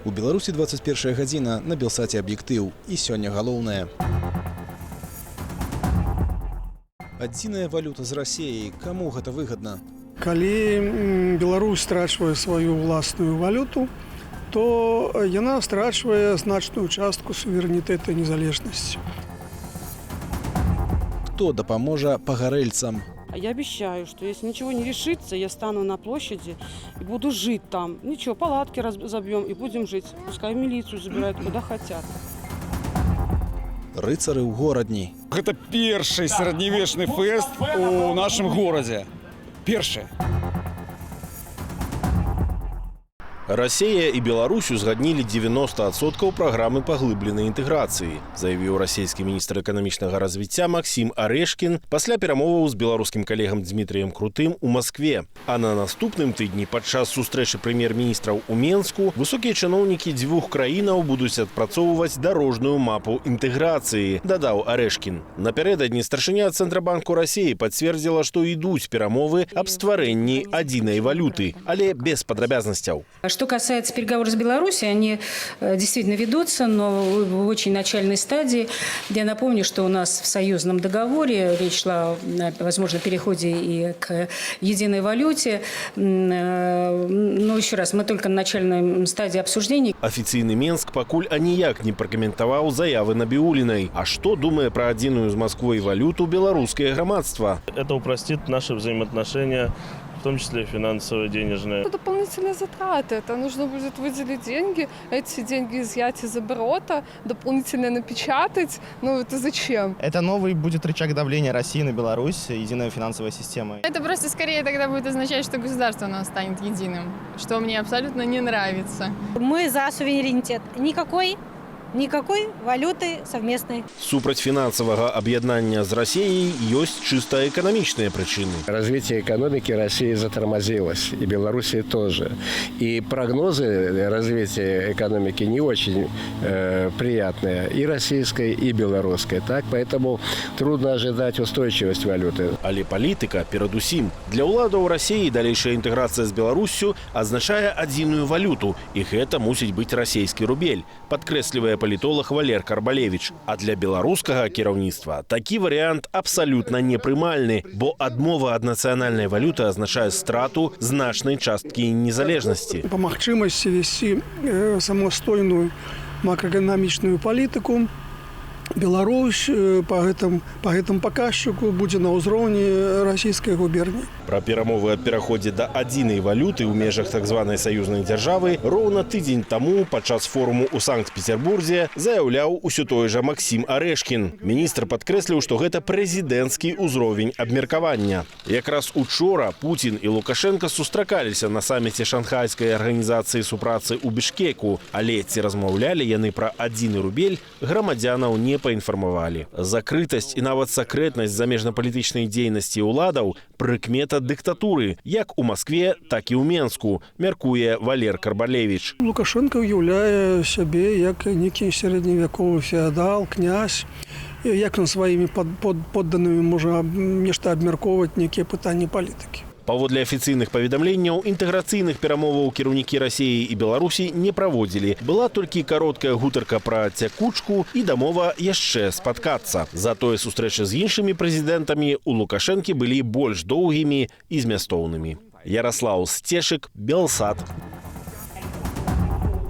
У Беларусі 21 гадзіна, на Белсаце «Аб'ектыў». І сёння галоўнае. Адзіная валюта з Расеяй. Каму гэта выгадна? Калі Беларусь страчвае сваю ўласную валюту, то яна страчвае значную частку суверэнітэта і незалежнасці. Хто дапаможа пагарэльцам? А я обещаю, что если ничего не решится, я стану на площади и буду жить там. Ничего, палатки разобьем и будем жить. Пускай милицию забирают куда хотят. Рыцары ў Горадні. Гэта першы сярэднявечны фэст у нашым горадзе. Першы. Расія і Беларусь узгаднілі 90% праграмы паглыбленай інтэграцыі, заявіў расійскі міністр эканамічнага развіцця Максім Арэшкін пасля перамоваў з беларускім калегам Дмітрыем Крутым у Маскве. А на наступным тыдні падчас сустрэчы прэм'ер-міністраў у Менску высокія чыноўнікі дзвюх краінаў будуць адпрацоўваць дарожную мапу інтэграцыі, дадаў Арэшкін. Напярэдадні старшыня Цэнтрабанку Расіі пацвердзіла, што ідуць перамовы аб стварэнні адзінай валюты, але без падрабязнасцяў. Что касается переговоров с Беларусью, они действительно ведутся, но в очень начальной стадии. Я напомню, что у нас в союзном договоре речь шла о, возможно, переходе и к единой валюте. Но еще раз, мы только на начальной стадии обсуждений. Афіцыйны Менск пакуль аніяк не пракаментаваў заявы Набіулінай. А што думае пра адзіную з Масквой валюту беларускае грамадства? Это упростит наши взаимоотношения, в том числе финансовые, денежные. Это дополнительные затраты. Это нужно будет выделить деньги, эти деньги изъять из оборота, дополнительно напечатать. Ну это зачем? Это новый будет рычаг давления России на Беларусь, единая финансовая система. Это просто скорее тогда будет означать, что государство у нас станет единым, что мне абсолютно не нравится. Мы за суверенитет. Никакой валюты совместной. Супраць фінансавага аб'яднання з Расеяй ёсць чыста эканамічныя прычыны. Развитие экономики России затормозилось, и Белоруссии тоже. И прогнозы развития экономики не очень приятные, и российской, и белорусской. Так? Поэтому трудно ожидать устойчивость валюты. Але палітыка перадусім. Для ўладаў Расеі далейшая інтэграцыя з Беларуссю азначае адзіную валюту, і гэта мусіць быць расійскі рубель, падкрэслівае палітолаг Валер Карбалевіч. А для беларускага кіраўніцтва такі варыянт абсалютна непрымальны, бо адмова ад нацыянальнай валюты азначае страту значнай часткі незалежнасці. Па магчымасці весці самастойную макраэканамічную палітыку Беларусь па гэтым паказчыку будзе на ўзроўні расійскай губерні. Пра перамовы аб пераходзе да адзінай валюты ў межах так званай саюзнай дзяржавы роўна тыдзень таму падчас форуму ў Санкт-Петербурзе заяўляў усё той жа Максім Арэшкін. Міністр падкрэсліў, што гэта прэзідэнцкі ўзровень абмеркавання. Якраз учора Пуцін і Лукашэнка сустракаліся на саміце Шанхайскай арганізацыі супрацы ў Бішкеку, але ці размаўлялі яны пра адзіны рубель, грамадзянаў не паінфармавалі. Закрытасць і нават сакрэтнасць замежнапалітычнай дзейнасці ўладаў прыкмета дыктатуры, як у Маскве, так і ў Менску, мяркуе Валер Карбалевіч. Лукашэнка ўяўляе сябе як некі сярэдневяковы феадал, князь. Як ён сваімі подданымі можа нешта абмяркоўваць, нейкія пытанні палітыкі? Паводле афіцыйных паведамленняў, інтэграцыйных перамоваў кіраўнікі Расіі і Беларусі не праводзілі. Была толькі кароткая гутарка пра цякучку і дамова яшчэ спаткацца. Затое сустрэчы з іншымі прэзідэнтамі у Лукашэнкі былі больш доўгімі і змястоўнымі. Яраслаў Сцешык, Белсат.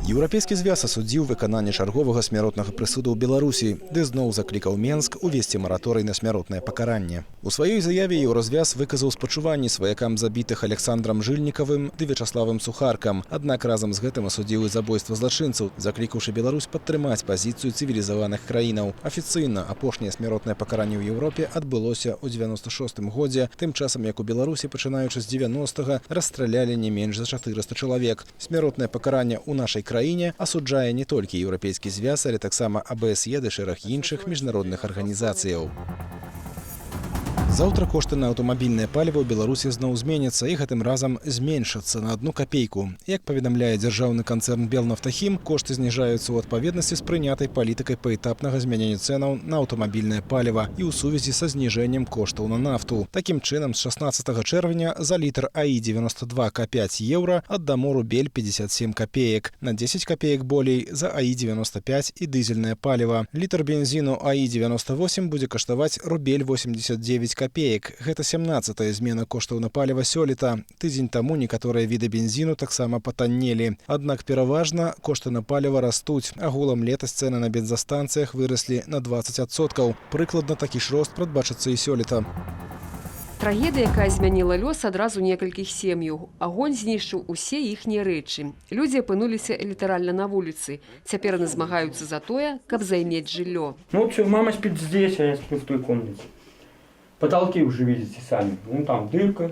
Еўрапейскі звяз асудзіў выкананне чарговага смяротнага прысуду ў Беларусі, ды зноў заклікаў Менск увесці мараторый на смяротнае пакаранне. У сваёй заяве Еўразвяз выказаў спачуванні сваякам забітых Аляксандрам Жыльнікавым ды Вячаславам Сухаркам. Аднак разам з гэтым асудзіў і забойства злачынцаў, заклікаўшы Беларусь падтрымаць пазіцыю цывілізаваных краінаў. Афіцыйна апошняе смяротнае пакаранне ў Еўропе адбылося ў 96 годзе, тым часам як у Беларусі, пачынаючы з 90-га, расстралялі не менш за 400 чалавек. Смяротнае пакаранне ў нашай краіне асуджае не толькі Еўрапейскі звяз, але таксама АБСЕ ды шэраг іншых міжнародных арганізацыяў. Заўтра кошты на аўтамабільнае паліва ў Беларусі зноў зменяцца, і гэтым разам зменшацца на 1 капейку. Як паведамляе дзяржаўны канцэрн «Белнафтахім», кошты зніжаюцца ў адпаведнасці з прынятай палітыкай паэтапнага змянення цэнаў на аўтамабільнае паліва і ў сувязі са зніжэннем коштаў на нафту. Такім чынам, з 16 чэрвеня за літр АІ-92 К5 еўра аддамо рубель 57 капеек, на 10 капеек болей за АІ-95 і дызельнае паліва. Літр бензіну АІ-98 будзе каштаваць рубель 89 капеек. Гэта 17 змена коштаў на паліва сёлета. Тыдзень таму некаторыя віды бензіну таксама патаннелі. Аднак пераважна кошты на паліва растуць. Агулам летась цэны на бензастанцыях выраслі на 20%. Прыкладна такі ж рост прадбачыцца і сёлета. Трагедыя, якая змяніла лёс адразу некалькіх сем'яў. Агонь знішчыў усе іхнія рэчы. Людзі апынуліся літаральна на вуліцы. Цяпер яны змагаюцца за тое, каб займець жыллё. Ну вот все, мама спит здесь, а я сплю в той комнате. Потолки уже видите сами. Ну там дырка,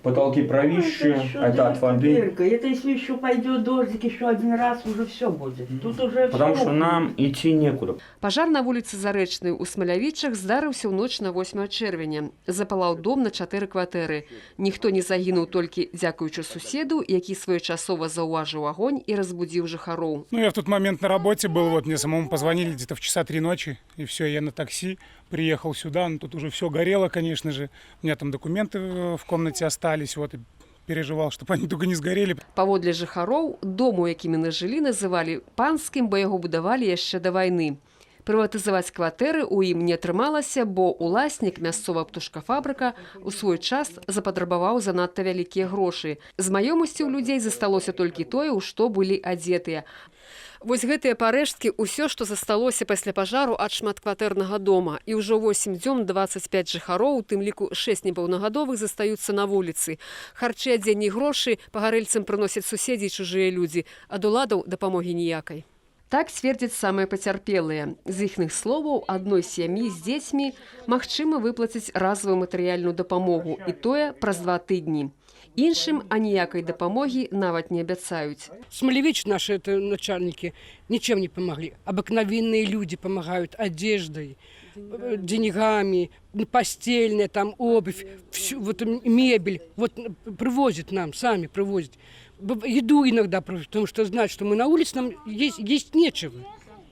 потолки провисшие, Ну, еще это от дырка, воды. Дырка. Это если еще пойдет дождик еще один раз, уже все будет. Тут уже Потому всё что нам идти некуда. Пажар на вуліцы Зарэчнай у Смалявічах здарыўся ў ноч на 8 чэрвеня. Запалаў дом на чатыры кватэры. Ніхто не загінуў толькі дзякуючы суседу, які своечасова заўважыў агонь і разбудзіў жыхароў. Ну, я в тот момент на работе был, вот мне самому позвонили где-то в часа 3 ночи, и все, я на такси приехал сюда, ну, тут уже все горело, конечно же, у меня там документы в комнате остались, вот, и переживал, чтобы они только не сгорели. Паводле жыхароў, дом, у якім яны жылі, называлі панскім, бо яго будавалі яшчэ да вайны. Прыватызаваць кватэры ў ім не атрымалася, бо уласнік, мясцовая птушкафабрыка, у свой час запатрабаваў занадта вялікія грошы. З маёмасці ў людзей засталося толькі тое, у што былі адзетыя. Вось гэтыя парэшткі — ўсё, што засталося пасля пажару ад шматкватэрнага дома. І ўжо 8 дзён 25 жыхароў, у тым ліку 6 непаўнагадовых, застаюцца на вуліцы. Харчы, адзенне і грошы пагарэльцам прыносяць суседзі і чужыя людзі. Ад уладаў дапамогі ніякай. Так цвердзяць самыя пацярпелыя. З іхных словаў, адной сям'і з дзецьмі магчыма выплаціць разавую матэрыяльную дапамогу, і тое праз 2 тыдні. Іншым аніякай дапамогі нават не абяцаюць. Смолевич, наши это начальники, ничем не помогли. Обыкновенные люди помогают одеждой, деньгами, постельное, там, обувь, всю, вот, мебель. Вот привозят нам, сами привозят. Еду иногда привозят, потому что знают, что мы на улице, нам есть нечего.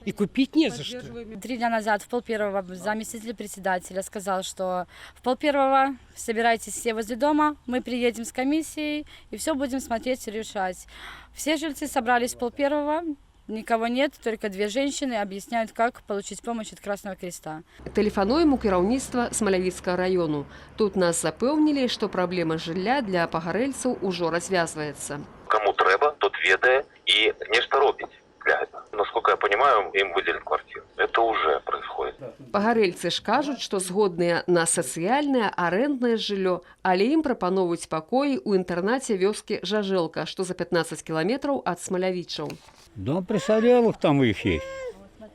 И купить не за что. 3 дня назад в 12:30 заместитель председателя сказал, что в 12:30 собирайтесь все возле дома, мы приедем с комиссией и все будем смотреть и решать. Все жильцы собрались в 12:30, никого нет, только две женщины объясняют, как получить помощь от Красного Креста. Тэлефануем у кіраўніцтва Смалявіцкага раёну. Тут нас запэўнілі, што праблема жылля для пагарэльцаў ужо развязваецца. Кому трэба, тот ведае і нешта робіць для этого. Насколько я понимаю, им выделят квартиру. Это уже происходит. Пагарэльцы ж кажуць, што згодныя на сацыяльнае арэнднае жыллё, але ім прапаноўваюць пакоі ў інтэрнаце вёскі Жажэлка, што за 15 кіламетраў ад Смалявічаў. Дом престарелых там их есть.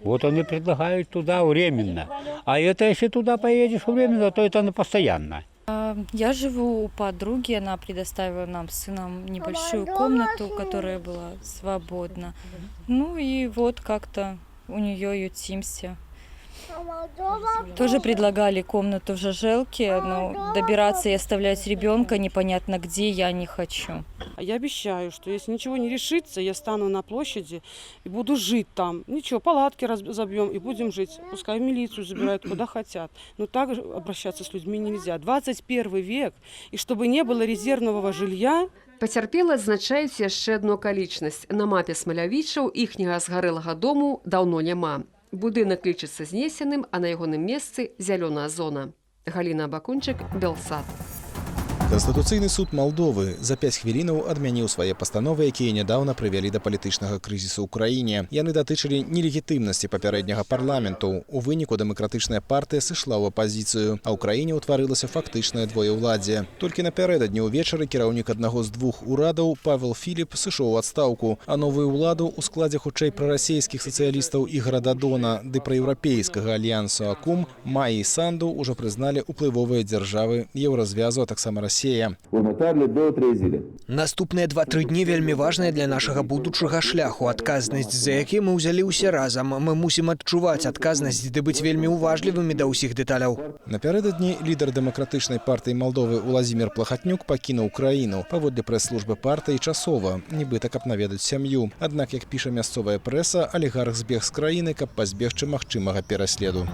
Вот они предлагают туда временно. А это если туда поедешь временно, то это на постоянно. Я живу у подруги, она предоставила нам с сыном небольшую комнату, которая была свободна. Ну и вот как-то у нее ютимся. Тоже предлагали комнату в Жажелке, но добираться и оставлять ребенка непонятно где я не хочу. А я обещаю, что если ничего не решится, я стану на площади и буду жить там. Ничего, палатки забьем и будем жить. Пускай в милицию забирают, куда хотят. Но так же обращаться с людьми нельзя. 21 век, и чтобы не было резервного жилья. Пацярпелыя адзначаюць яшчэ адну акалічнасць. На мапе Смалявічаў іхняга згарэлага дому даўно няма. Будынак лічыцца знесеным, а на ягоным месцы зялёная зона. Галіна Бакунчык, Белсат. Канстытуцыйны суд Малдовы за 5 хвілінаў адмяніў свае пастановы, якія нядаўна прывялі да палітычнага крызісу ў краіне. Яны датычылі нелегітымнасці папярэдняга парламенту. У выніку дэмакратычная партыя сышла ў апазіцыю, а ў краіне ўтварылася фактычнае двоеўладдзе. Толькі напярэдадні ўвечары кіраўнік аднаго з двух урадаў Павел Філіп сышоў у адстаўку, а новую ўладу ў складзе хутчэй прарасійскіх сацыялістаў Ігара Дадона ды праеўрапейскага альянсу Акум Маі Санду ўжо прызналі ўплывовыя дзяржавы Еўразвязу, а таксама Расія. Расія. Наступныя 2-3 дні вельмі важныя для нашага будучага шляху, адказнасць за які мы ўзялі ўсе разам. Мы мусім адчуваць адказнасць ды быць вельмі уважлівымі да ўсіх дэталяў. Напярэдадні лідар Дэмакратычнай партыі Малдовы Уладзімир Плахатнюк пакінуў краіну. Паводле прэс-службы партыі часова, нібыта каб наведаць сям'ю. Аднак, як піша мясцовая прэса, алігарх збег з краіны, каб пазбегчы магчымага пераследу.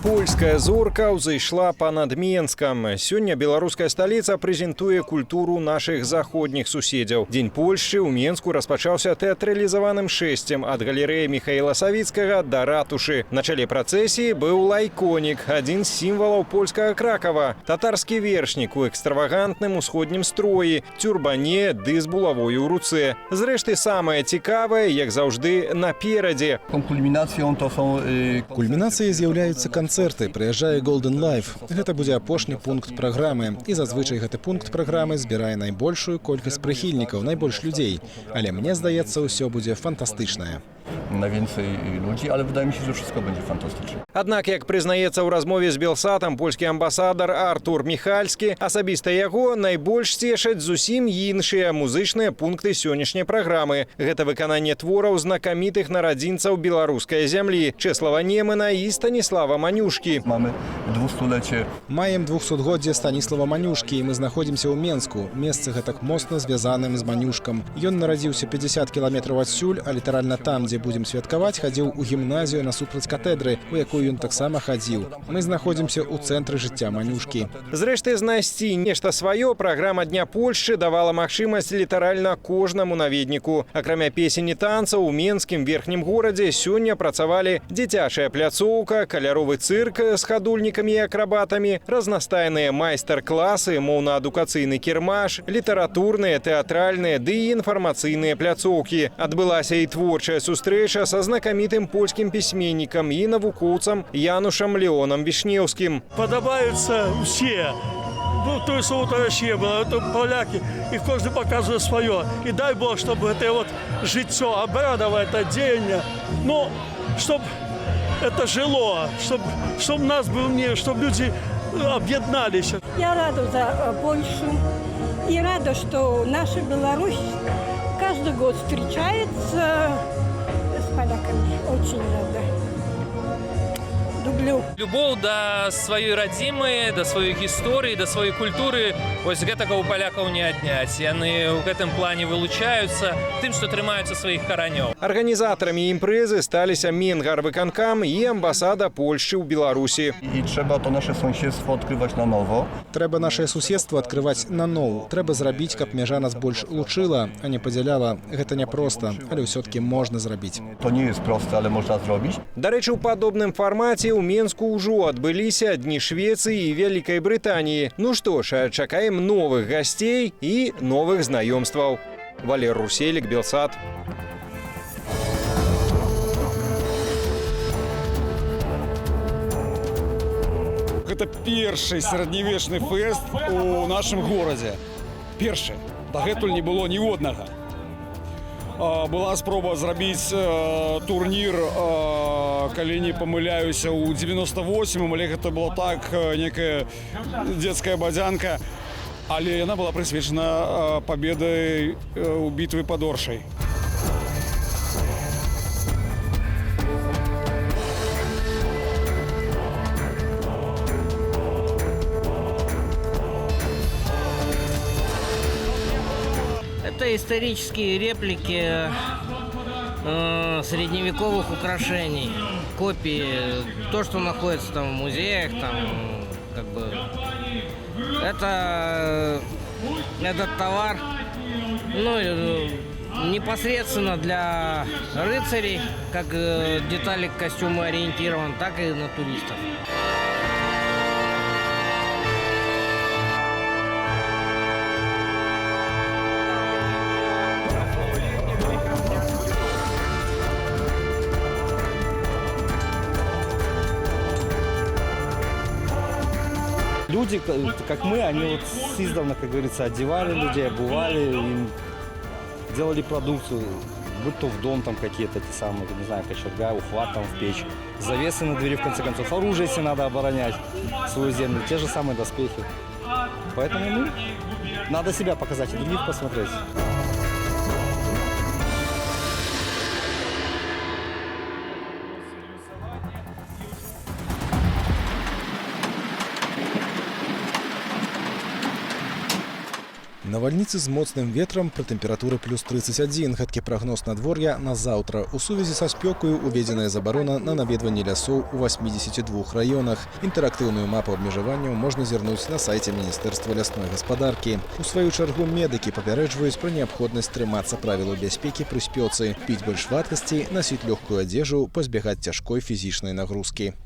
Польская зорка ўзышла па-над Менскам. Сёння беларуская сталіца прэзентуе культуру нашых заходніх суседзяў. Дзень Польшчы ў Менску распачаўся тэатралізаваным шэсцем ад галерэі Міхаіла Савіцкага да ратушы. На чале працэсіі быў лайконік, адзін з сімвалаў польскага Кракава, татарскі вершнік у экстравагантным усходнім строі, цюрбане ды з булавою ў руцэ. Зрэшты, самае цікавае, як заўжды, наперадзе. Кульмінацыяй з'яўляюцца канцэрты. Прыязджае Golden Life. Гэта будзе апошні пункт праграмы. І зазвычай гэты пункт праграмы збірае найбольшую колькасць прыхільнікаў, найбольш людзей. Але мне здаецца, ўсё будзе фантастычнае. Najwięcej ludzi, ale wydaje mi się, że wszystko będzie fantastycznie. Аднак, як прызнаецца ў размове з Белсатам польскі амбасадар Артур Міхальскі, асабіста яго найбольш цешаць зусім іншыя музычныя пункты сённяшняй праграмы. Гэта выкананне твораў знакамітых нарадзінцаў беларускай зямлі Чэслава Немана і Станіслава Манюшкі. Mamy dwustulecie. Маем 200-годдзе Станіслава Манюшкі, і мы знаходзімся ў Менску, месцы гэтак моцна звязаным з Манюшкам. Ён нарадзіўся 50 кіламетраў адсюль, а літаральна там, дзе будзем святкаваць, хадзіў у гімназію насупраць катэдры, у якую ён таксама хадзіў. Мы знаходзімся ў цэнтры жыцця Манюшкі. Зрэшты, знайсці нешта сваё праграма Дня Польшчы давала магчымасць літаральна кожнаму наведніку. Акрамя песень і танцаў, у Менскім верхнім горадзе сёння працавалі дзіцячая пляцоўка, каляровы цырк з хадульнікамі і акрабатамі, разнастайныя майстар-класы, моўна-адукацыйны кірмаш, літаратурныя, тэатральныя ды і інфармацыйныя пляцоўкі. Адбылася і творчая сустрэча са знакамітым польскім пісьменнікам і навукоўцам Янушам Леонам Вішнеўскім. Падабаюцца ўсе. Ну, то есть вот Россия была, это поляки, и каждый показывает свое. И дай Бог, чтобы это вот житье обрадовало это день, ну, чтобы это жило, чтобы нас был мир, чтобы люди объединались. Я рада за Польшу и рада, что наша Беларусь каждый год встречается с поляками. Очень рада. Люблю. Любоў да сваёй радзімы, да сваёй гісторыі, да сваёй культуры, вось гэтага ў палякаў не адняць. Яны ў гэтым плане вылучаюцца тым, што трымаюцца сваіх каранёў. Арганізатарамі імпрэзы сталіся Менгарвыканкам і амбасада Польшчы ў Беларусі. I trzeba to nasze sąsiedztwo odkrywać na nowo. Трэба нашае суседства адкрываць наноў. Трэба зрабіць, каб мяжа нас больш лучыла, а не падзяляла. Гэта няпроста, але ўсё-такі можна зрабіць. To nie jest proste, ale można zrobić. Дарэчы, у падобным фармаце ў Менску ўжо адбыліся дні Швецыі і Вялікай Брытаніі. Ну што ж, чакаем новых гасцей і новых знаёмстваў. Валер Руселік, Белсат. Гэта першы сярэднявечны фэст у нашым горадзе. Першы. Дагэтуль не было ніводнага. Была спроба зрабіць турнір, калі не памыляюся, ў 98-м, але гэта была так, некая дзецкая бадзянка, але яна была прысвечана пабедай у бітвы пад Оршай. Это исторические реплики средневековых украшений, копии, то, что находится там в музеях, там, как бы, это, этот товар, ну, непосредственно для рыцарей, как детали к костюму ориентирован, так и на туристов. Люди, как мы, они вот издавна, как говорится, одевали людей, обували, им делали продукцию, будь то в дом там какие-то те самые, не знаю, кочерга, ухват там в печь, завесы на двери, в конце концов, оружие, если надо оборонять свою землю, те же самые доспехи. Поэтому, ну, надо себя показать и других посмотреть. Навальніцы з моцным ветрам пры тэмпературы плюс 31. Гэткі прагноз надвор'я на заўтра. У сувязі са спёкаю уведзеная забарона на наведванне лясоў у 82 раёнах. Інтэрактыўную мапу абмежаванняў можна зірнуць на сайце Міністэрства лясной гаспадаркі. У сваю чаргу медыкі папярэджваюць пра неабходнасць трымацца правілаў бяспекі пры спёцы, піць больш вадкасці, насіць лёгкую адзежу, пазбягаць цяжкой фізічнай нагрузкі.